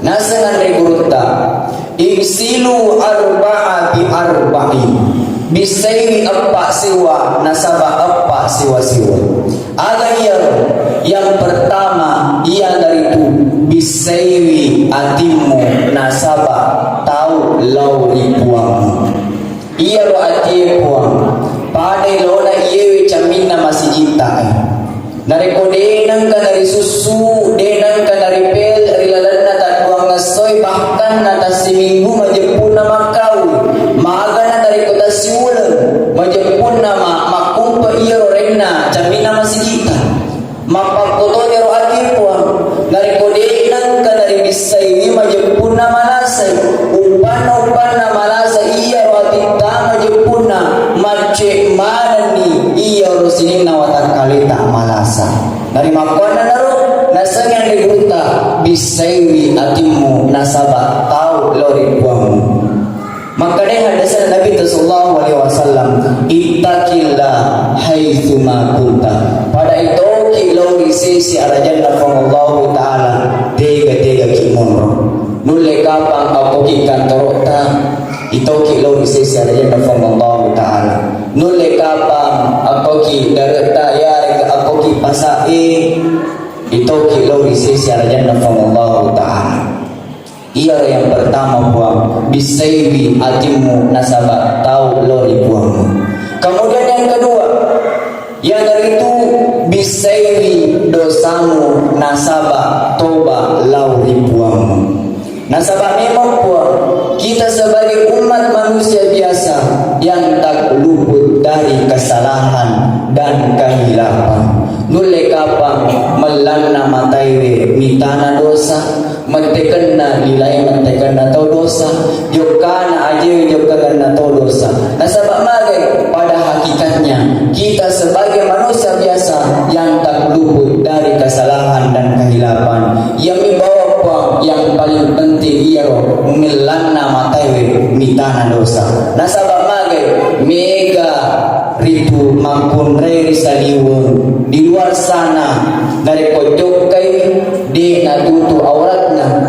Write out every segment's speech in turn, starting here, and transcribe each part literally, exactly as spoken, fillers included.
Naseng anre gurutta, "Igsilu arba'a bi arba'in." Bissaiwi eppa siwa nasaba eppa siwa-siwa. Aga iyaro? Yang pertama, iyanaritu bissaiwi atimmu nasaba tau lao ri puangmu. Iyaro atie puang, padai laona iyewe camminna masigitta e. Narekko de nengka narisussu, de nengka naripel ri lalenna tadduangngessoe, bahkan na tassiminggu majeppunna makkau, magana narekko tassiuleng majeppunna ma-, makkumpe iyaro renna camminna masigitta. Mappakkotoniro ati puang, narekko de nengka naribissaiwi majeppunna malasai, uppanna-uppanna malasa iyaro atitta majeppunna, macce manenni iyaro sininna watakkaleta malasa. Narimakkuannanaro, nasengngi anre gurutta, bissaiwi atimmu nasaba tau lao ri puangmu. Makkedai haddesanna Nabitta sallallahu alaihi wasallam, "Ittaqillah haitsuma kunta." Padai toki lao ri sesi arajanna Puang Allahu Ta'ala, tega-tegaki monro. Nulle kapang akkoki kantorotta, itoki lao ri sesi arajanna Puang Allahu Ta'ala. Nulle kapang akkoki daretta, yarega akkoki pasa'e, itoki lao ri sesi arajanna Puang Allahu Ta'ala. Iyaro yang pertama, puang, bissaiwi atimmu nasaba tau lao ri puangmu. Kemudian yang kedua, iyanaritu bissaiwi dosamu nasaba toba lao ri puangmu. Nasaba memang, puang, kita sebagai umat manusia biasa yang tak luput dari kesalahan dan kehilapan. Nulle kapang mellanna mataiwe mitana dosa, mettekenna lilae mettekenna tau dosa, jokkana ajewe jokkakenna tau dosa. Nasaba magai? Pada hakikatnya kita sebagai manusia biasa yang tak luput dari kesalahan dan kehilapan. Yang membawa, puang, yang paling penting iyaro mellanna mataiwe mitana dosa. Nasaba magai? Mega ritu makkunrai ri saliweng di luar sana, narekko jokkai de natutu auratna,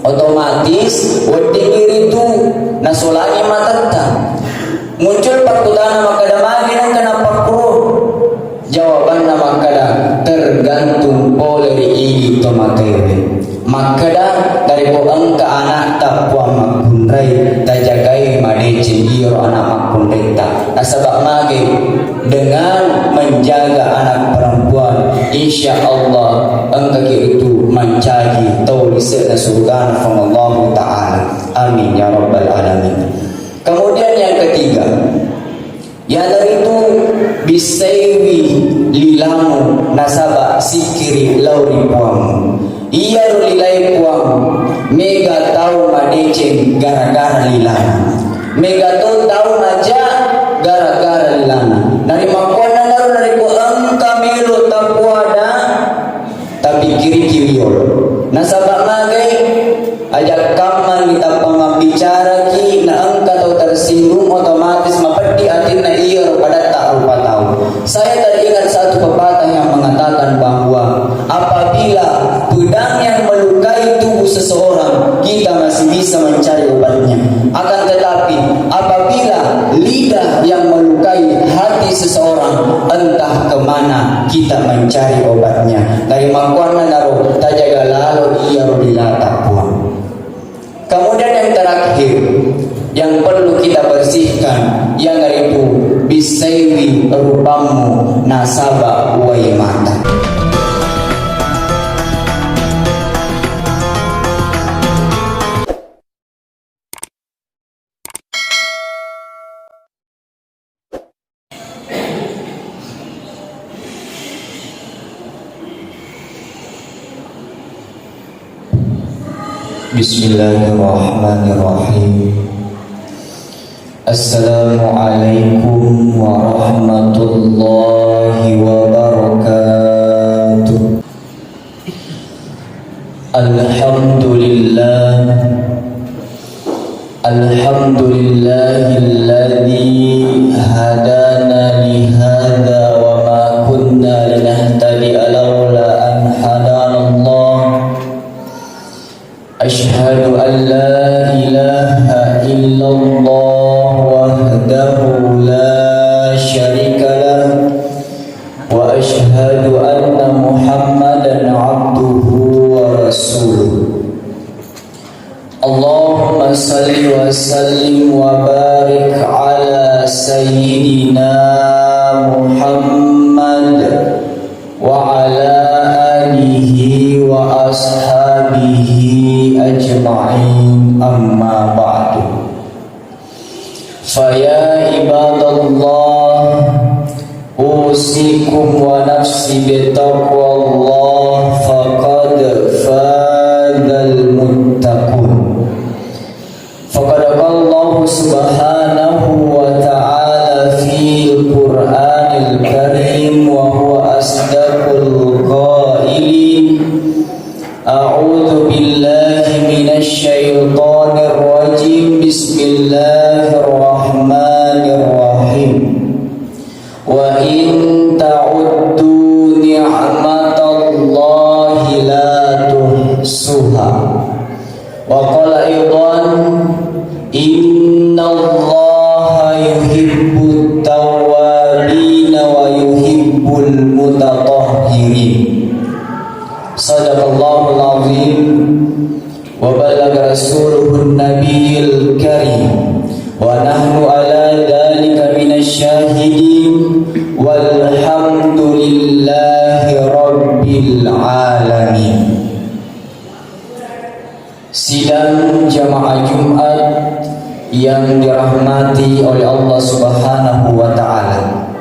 otomatis weddingngi ritu nasolangi matatta. Muncul pakkutana makkeda, magi nengka nappakkuro? Jawabanna makkeda, tergantung pole ri idi to matewe. Makkeda, narekko engka anakta puang makkunrai, tajagai madeceng iyaro anak makkunraitta. Nasaba mage, dengan menjaga anak perempuan, insya Allah engkaki ritu mancaji tau lise'na surgana Puang Allahu Ta'ala. Amin ya rabbal alamin. Kemudian yang ketiga, iyanaritu bissaiwi lilamu nasaba sikkiri lao ri puangmu. Iyaro lilae puang, mega tau madeceng gara-gara lilana. Mega to tau maja gara-gara lilana. Narimakkuannanaro narekko engka melo tapoada, tapikkiriki riolo. Nasaba magai? Ajakkammangi tappa mabbicaraki, na engka tau tersinggung, otomatis mapeddi atinna iyaro padatta rupa tau. Saya teringat satu pepatah yang mengatakan bahwa apabila pedang yang melukai tubuh seseorang, kita masih bisa mencari obatnya. Akan tetapi, apabila lidah yang melukai hati seseorang, entah kemana kita mencari obatnya. Narimakkuannanaro, tajaga lalo iyaro lilata, puang. Kemudian yang terakhir, yang perlu kita bersihkan, iyanaritu bissaiwi rupamu nasaba uwai mata. Bismillahirrahmanirrahim. Assalamualaikum warahmatullahi wabarakatuh. Alhamdulillah. Alhamdulillahilladzi hadana lihadza wa ma kunna linahtadiya laula an hadanallah. أشهد أن لا إله إلا الله وحده لا شريك له، وأشهد أن محمدا عبده ورسوله. اللهم صل وسلم وبارك على سيدنا محمد وعلى آله وأصحابه أجمعين، أما بعد. فيا عباد الله، أوصيكم ونفسي بتقوى الله، فقد فاز المتقون. فقد قال الله سبحانه وتعالى في القرآن الكريم، وهو أصدق القائلين: أعوذ بالله من الشيطان الرجيم. بسم الله الرحمن الرحيم. وإن تعدوا نعمة الله لا تحصوها. وقال أيضا: إن الله يحب التوابين ويحب المتطهرين. صدق الله العظيم وبلغ رسوله النبي الكريم ونحن على ذلك من الشاهدين والحمد لله رب العالمين. Sidang jamaah Jumat yang dirahmati oleh Allah Subhanahu wa Ta'ala.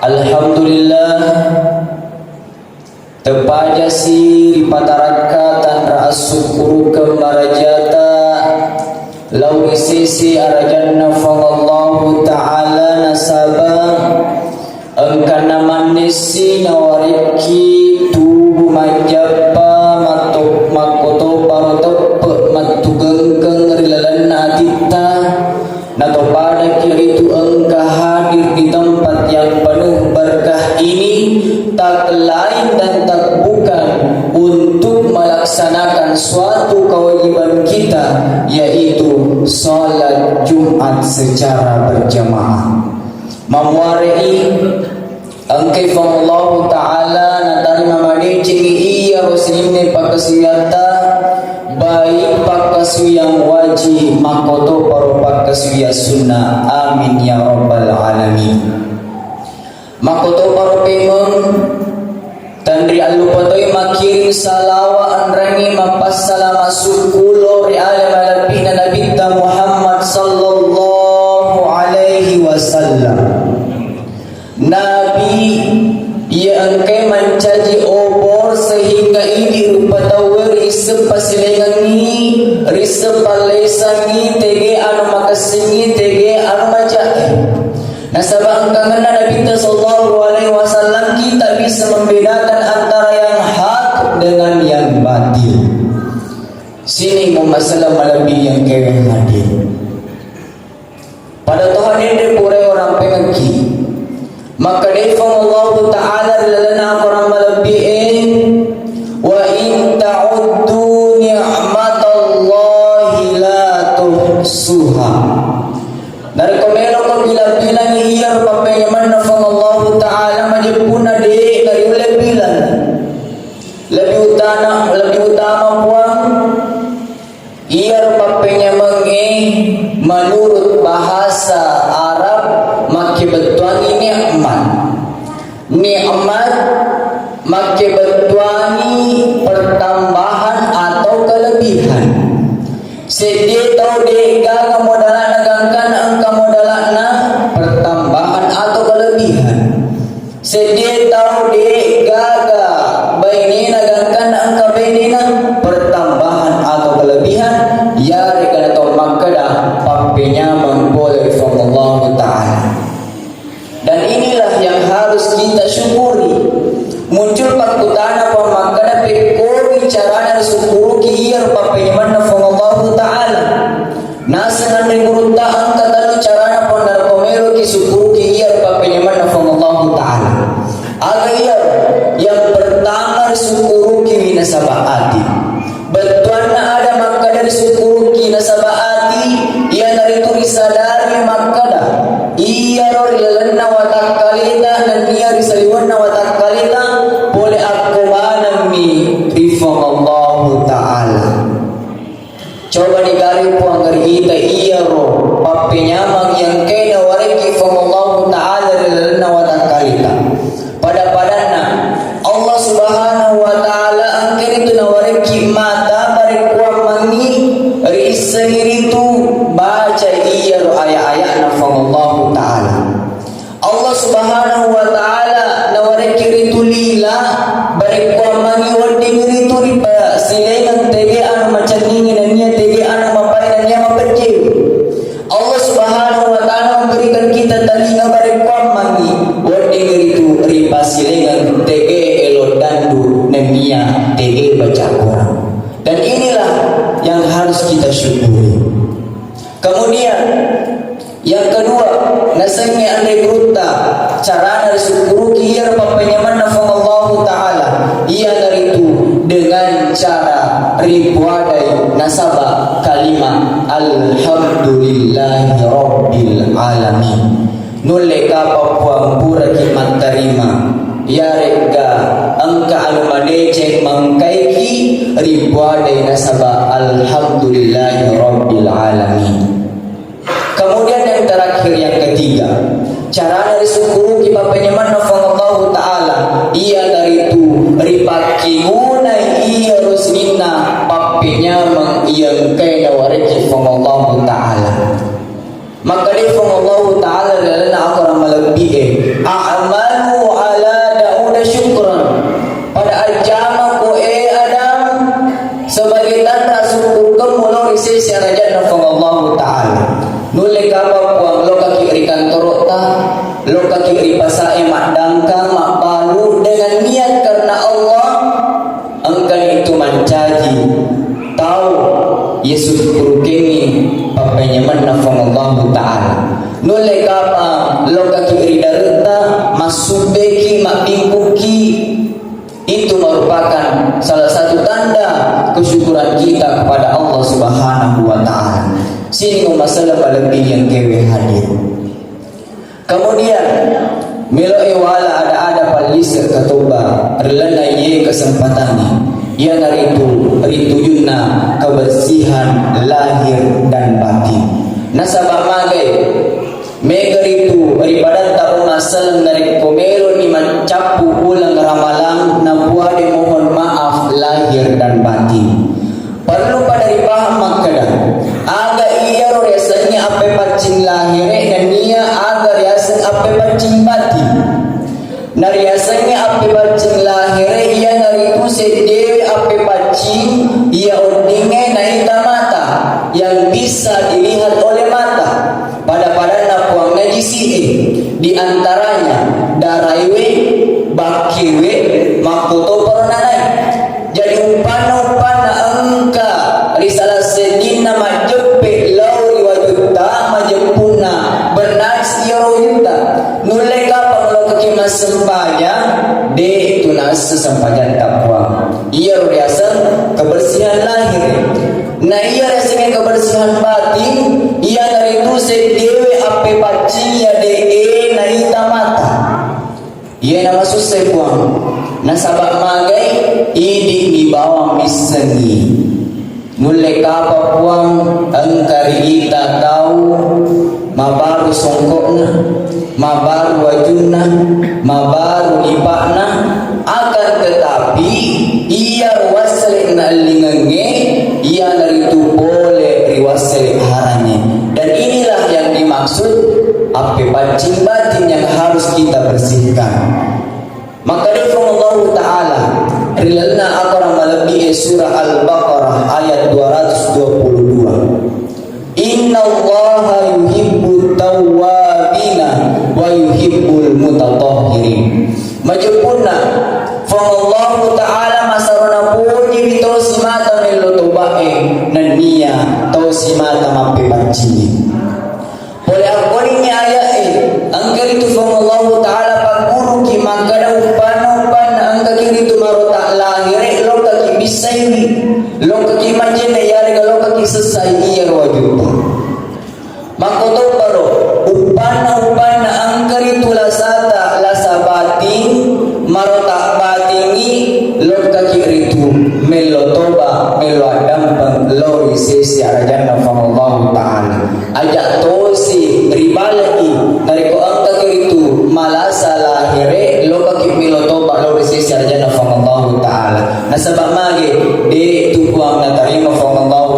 Alhamdulillah, tepajasi ripatarakka tanra assukkurukeng marajata lao ri sese arajanna Puang Allahu Ta'ala, nasaba engkana mannessi nawarekki tubu majjappa matto-, makkotoparo teppe mattugengkeng ri lalenna atitta. Natopadaki ritu engka hadir di tempat yang penuh berkah ini, tak lain dan tak bukan untuk melaksanakan suatu kewajiban kita, yaitu salat Jumat secara berjamaah. Mamuare'i, engkai Puang Allahu Ta'ala natarima madecengi iyaro sininna pakkasuwiatta, baik pakkasuwiyang wajib makkotoparo pakkasuwiyang sunnah. Amin ya rabbal alamin. Makkotoparo pemeng, tenri allupa toi makkiring salawa enrengngi mappassalama sukkulo ri ale malebbi'na Nabitta Muhammad sallallahu alaihi wasallam. Nabi iya engkai mancaji obor sehingga idi rupa tauwe risseng pasilaingengngi, risseng pallesangngi, tege anu makessingngi, tege anu macae. Nasaba engkangenna Nabitta sallallahu alaihi wasallam kita bisa membedakan antara yang hak dengan yang batil. Sini masalah malebbi yang keweng hadir. Pada toha denre pura urampengekki. Makkedai Puang Allahu Ta'ala ri lalenna Al-Quran malebbi'e, "Wa in ta'uddu ni'matallahi la tuhsuha." Narekko meloko bilang-bilangi iyaro pappenyamenna Puang Allahu Ta'ala, majeppunna de nariulle bilang. Lebih utama, lebih utama Puang, iyaro pappenyamengnge menurut bahasa Arab makkebettuangngi nikmat. Nikmat makkebettuangngi pertambahan atau kelebihan. Seddie tau de'gaga modala'na gangkanna engka modala'na, pertambahan atau kelebihan. Seddie tau de'gaga bainena gangkanna engka bainena, pertambahan atau kelebihan, yarega nato makkeda pappenyameng pole ri Puang Allahu Ta'ala. Dan inilah yang harus kita syukuri. Muncul pakkutana, Puang makkeda, pekkogi carana risukkuruki iyaro pappenyamenna Puang Allahu Ta'ala. Naseng anre gurutta engka tellu carana Puang narekko meloki sukkuruki iyaro pappenyamenna Puang Allahu Ta'ala. Aga iyaro? Yang pertama risukkurukiwi nasaba ati. Bettuanna sukkuruki nasaba ati, iyanaritu risadari makkeda, iyaro ri lalenna watakkaleta nenniya ri saliwenna watakkaleta pole akko manenni ri Puang Allahu Ta'ala. Coba digare Puang ri ita iyaro pappenyameng yang kena wareki Puang Allahu Ta'ala ri lalenna watakkaleta. Pada-padanna, Allah Subhanahu wa Ta'ala engkanitu nawarekki mata barekkuammengngi riissengi ritu baca iyaro aya-aya'na Puang Allahu Ta'ala. Allah Subhanahu wa Ta'ala nawarekki ritu lila barekkuammengngi wedding ritu ripasilengeng tege anu macenningi nennia tege anu mapai nennia mapejje. Allah Subhanahu wa Ta'ala memberikan kita telinga barekkuammengngi wedding ritu ripasilengeng tege elo dandu nennia tege baca Quran. Dan inilah yang harus kita syukuri. Kemudian yang kedua, nasengnge anre gurutta carana risukkuruki iyaro pappenyamenna Puang Allahu Ta'ala, iyanaritu dengan cara ripuadai nasaba kalimat Alhamdulillahi Rabbil Alamin. Nulle kapang Puang puraki mattarima, iyaregga engka anu madeceng mangkaiki ripuadai nasaba Alhamdulillahi Rabbil Alamin. Kemudian yang terakhir, yang ketiga, carana risukkuruki pappenyamenna Puang Allahu Ta'ala, iyanaritu ripakkegunai iyaro sininna pappenyameng iya engkae nawarekki Puang Allahu Ta'ala. Makkeda Puang Allahu Ta'ala ri lalenna akorang malebbi'e, "A'malu ala Dauda syukran." Pada ajjamako, e Adam, sebagai tanra sukkurukemmu lao ri sese arajanna Puang Allahu Ta'ala. Nulle kapang Puang, lokaki ri kantoro'ta, lokaki ri pasae maddangkang, mabbalu dengan niat karena Allah, engkanitu mancaji tau iya sukkurukengngi pappenyamenna Puang Allahu Ta'ala. Nulle kapang lokaki ri dare'ta, massubbeki, mabbingkukki, itu merupakan salah satu tanda kesyukuran kita kepada Allah Subhanahu wa Ta'ala. Sining umma selleng malebbi yang kewe hadir. Kemudian, melo'i wala ada-ada pallise katoba ri lalenna iye kesempatangnge, iyanaritu ritujunna kebersihan lahir dan batin. Nasaba magai, mega ritu ri padatta umma selleng narekko meloni maccappu uleng ramalang napuade mohon maaf lahir dan batin. Parellu pada ripahang makkeda, aga iyaro riasengnge appepaccing lahire nennia aga riaseng appepaccing batin. Nariasengnge appepaccing lahire iyanaritu seddewe appepaccing iya oddingnge naita mata, yang bisa dilihat oleh mata. Pada-padanna Puang najisi'e, di antaranya daraiwe, bakkewe, makkotoparo nanai. Jadi, uppanna-uppanna engka ri sala seddinna majjeppe lao ri wajutta, majeppunna bernajis iyaro wajutta. Nulle kapang lokaki massempajang, de tu naesso sempajatta Puang. Iyaro riaseng kebersihan lahir. Na iya riasengnge kebersihan batin, iyanaritu seddewe appepaccing iya de'e naita mata. Iyana masussai Puang, nasaba magai idi ni bawang missengngi. Nulle kapang Puang engka ri ita tau mabaru songko'na, mabaru wajunna, mabaru lipa'na, akan tetapi iyaro wassele naallingengnge iyanaritu pole ri wassele harangnge. Dan inilah yang dimaksud appepaccing batin yang harus kita bersihkan. Makkeda Puang Allahu Ta'ala ri lalenna akorang malebbi'e surah Al-Baqarah ayat dua ratus dua puluh dua. "Innallaha yuhibbut tawwabina wa yuhibbul mutatahhirin." Majeppunna Puang Allahu Ta'ala masarona pojiwi tau simata mello toba'e nennia tau simata mappepaccingi. Pole akkoningngi aya'e, engka ritu Puang Allahu Ta'ala pagguruki makkeda uppanna-uppanna engkaki ritu marota lahire, lokkaki bissaiwi, lokkaki majjenne, iyarega lokkaki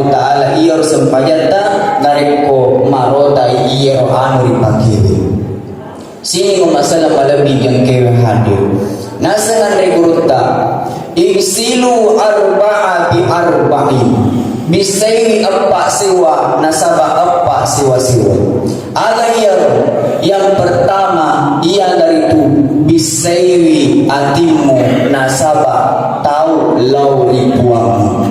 Ta'ala iyaro sempajatta narekko marotai iyaro anu ripakewe. Sining masalah malebbi gangkewe hadir. Naseng anre gurutta, "Igsilu arba'a bi arba'in." Bissaiwi eppa siwa nasaba eppa siwa-siwa. Aga iyaro? Yang pertama, iyanaritu bissaiwi atimmu nasaba tau lao ri puangmu.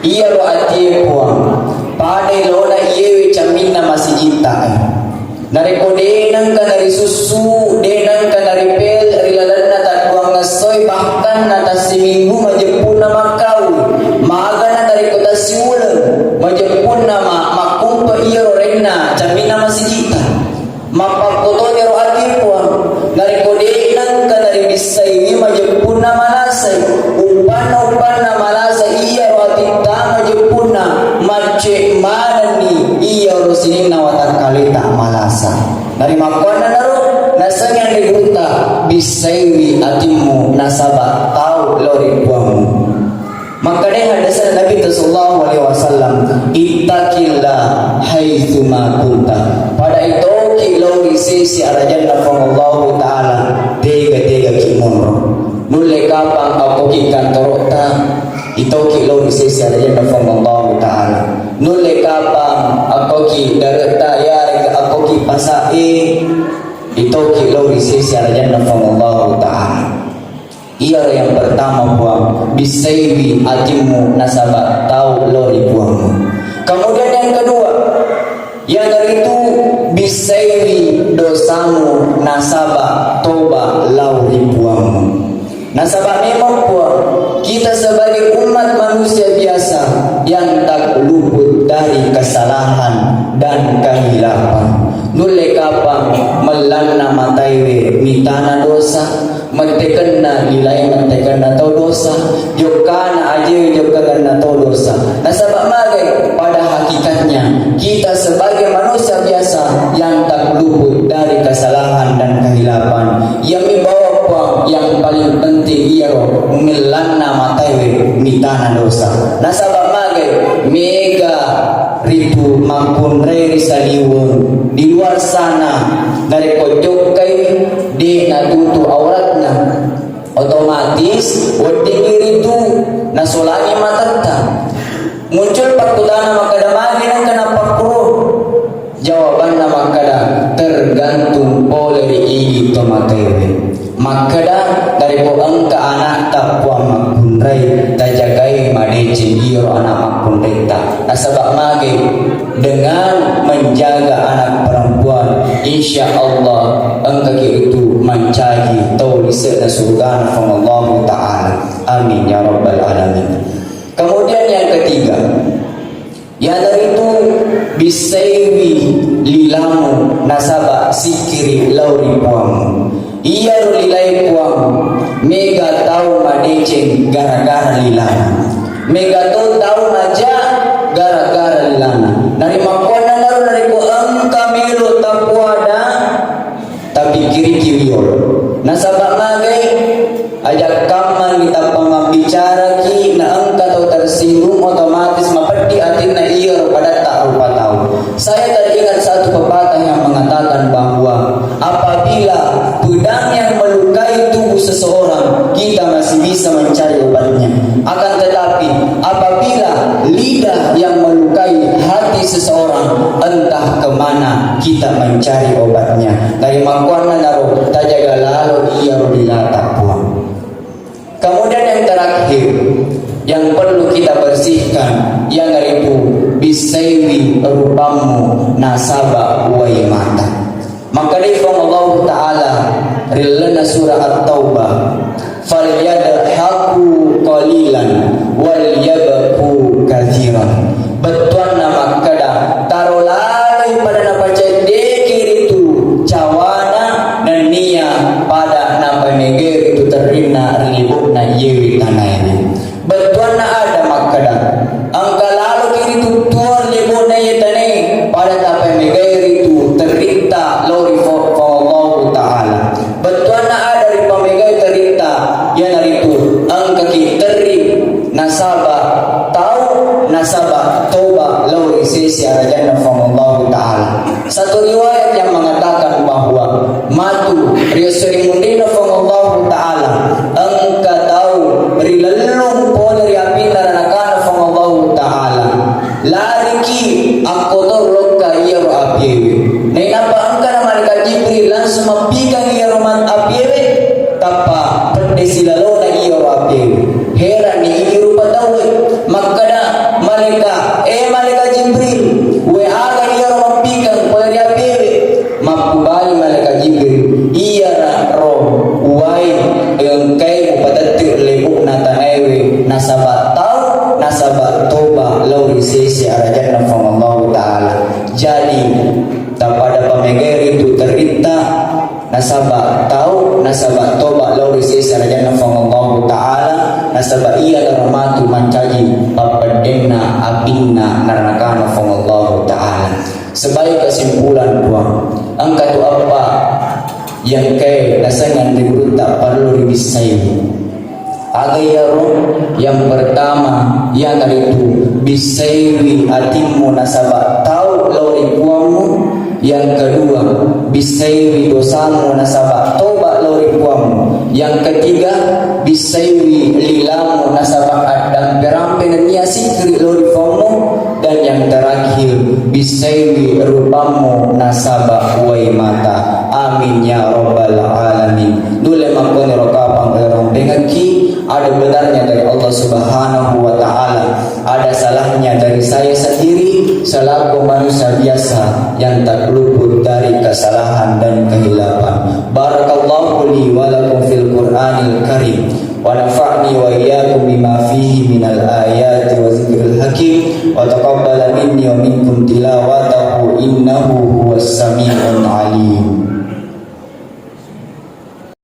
Iyaro atie Puang, padai laona iyewe camminna masigitta e. Narekko de nengka narisussu, de nengka naripel ri lalenna tadduangngessoi, bahkan na tassiminggu majeppunna makkau, magana narekko tassiuleng majeppunna ma-, makkumpa iyaro renna camminna masigitta. Mappakkotoniro ati Puang, narekko de nengka naribissaiwi majeppunna malasai, umpanna-umpanna malasa iyaro atitta majeppunna, macce manenni iyaro sininna watakkaleta malasa. Narimakkuannanaro, nasengngi anre gurutta, bissaiwi atimmu nasaba tau lao ri Puangmu. Makkedai haddesanna Nabitta sallallahu alaihi wasallam, "Ittaqillah haitsuma kunta." Padai toki lao ri sesi arajanna Puang Allahu Ta'ala, tega-tegaki monro. Nulle kapang akkoki kantorotta, itoki lao ri sesi arajanna Puang Allahu Ta'ala. Nulle kapang akkoki daretta, yarega akkoki pasa'e, itoki lao ri sesi arajanna Puang Allahu Ta'ala. Iyaro yang pertama, Puang, bissaiwi atimmu nasaba tau lao ri Puangmu. Kemudian yang kedua, iyanaritu bissaiwi dosamu nasaba toba lao ri Puangmu. Nasaba memang, Puang, kita sebagai umat manusia biasa yang tak luput dari kesalahan dan kehilapan. Nulle kapang mellanna mataiwe mitana dosa, mettekenna lilae mettekenna tau dosa, jokkana ajewe jokkakenna tau dosa. Nasaba magai? Pada hakikatnya, kita sebagai manusia biasa yang tak luput dari kesalahan dan kehilapan. Yang membawa, Puang, yang paling penting iyaro mellanna mataiwe mitana dosa. Nasaba magai? Mega ritu makkunrai ri saliweng di luar sana, narekko jokkai de natutu auratna, otomatis weddingngi ritu nasolangi matatta. Muncul pakkutana makkeda, magi nengka napakkuro? Jawabanna makkeda, tergantung pole ri idi to matewe. Makkeda, narekko engka anakta, Puang, makkunrai, tajagai madeceng iyaro anak makkunraita. Nasaba mage? Dengan menjaga anak perempuan, insya Allah engkaki ritu mancaji tau lise'na surgana Puang Allahu Ta'ala. Amin ya rabbal alamin. Kemudian yang ketiga, iyanaritu bissaiwi lilamu nasaba sikkiri lao ri Puangmu. Iyaro lilae, Puang, mega tau madeceng gara-gara lilana. Mega to tau maja gara-gara lilana. Narimakkuannanaro narekko engka melo tapoada, tapikkiriki riolo. Nasaba magai? Aja kammangi tappa mabbicaraki, na engka tau tersinggung, otomatis mapeddi atinna iyaro padatta rupa tau. Saya teringat satu pepatah yang mengatakan bahwa apabila pedang yang melukai tubuh seseorang, kita masih bisa mencari obatnya. Akan tetapi, apabila lidah yang melukai hati seseorang, entah kemana kita mencari obatnya. Narimakkuannanaro tajaga lalo iyaro lilata, Puang. Kemudian yang terakhir, yang perlu kita bersihkan, iyanaritu bissaiwi rupammu nasaba uwai mata. Makkedai Puang Allahu Ta'ala ri lalenna surah At-Taubah, "Falyadhaku qalilan wal yabku katsiran." Bettuanna makkeda, taro laloi pada napaceddeki ritu cawana, nennia pada napamegai ritu terrinna ri libo'na iyewe tanaewe. Bettuanna ada makkeda, engka laloki ritu tuo ri libo'na iye tanae, pada tapamegai ritu territta lao ri Fu-, Puang Allahu Ta'ala. Bettuanna ada ripamegai territta, iyanaritu engkaki terri Nasaba toba lao ri sese arajanna Puang Allahu Ta'ala. Satu riwayat yang mengatakan bahwa matu ri esso ri munrinna Puang Allahu Ta'ala, engka tau rilellung pole ri apinna naranakana Puang Allahu Ta'ala. Lariki akkotor lokka iyaro apiewe. Nainappa engkana malaikat Jibril langsung mappikang iyaro man-, apiewe, tappa pedde silalona iyaro apiewe. Heranni idi rupa tauwe. Makkeda malaika, "Eh, malaika Jibril, uwe aga iyaro mappikang pole ri apiewe?" Mappubali malaika Jibril, "Iyaro uwai engkai mupatetti lebu'na tanaewe nasaba tau, nasaba toba lao ri sese arajanna Puang Allahu Ta'ala." Jadi, tapada pamegai ritu territta, nasaba tau, nasaba toba lao ri sese arajanna Puang Allahu Ta'ala, nasaba iyaro matu mancaji pappeddenna apinna naranakana Puang Allahu Ta'ala. Sebagai kesimpulan, Puang, engka tu eppa yang ke nasengngang ri gurutta parellu ribissai. Aga iyaro? Yang pertama, iyanaritu bissaiwi atimmu nasaba tau lao ri Puangmu. Yang kedua, bissaiwi dosamu nasaba toba lao ri Puangmu. Yang ketiga, bissaiwi lilamu nasaba addampe-rampe nennia sikkiri lao ri Puangmu. Dan yang terakhir, bissaiwi rupammu nasaba uwai mata. Amin ya rabbal alamin. Nulle makkoniro kapang ero rompengekki, ada benarnya dari Allah Subhanahu wa Ta'ala, ada salahnya dari saya sendiri selaku manusia biasa yang tak luput dari kesalahan dan kehilafan. Barakallahu li wa lakum fil Qur'anil Karim, wa nafa'ni wa iyyakum bima fihi minal ayati wa zikril hakim, wa taqabbala minni wa minkum tilawatahu, innahu huwas sami'ul alim.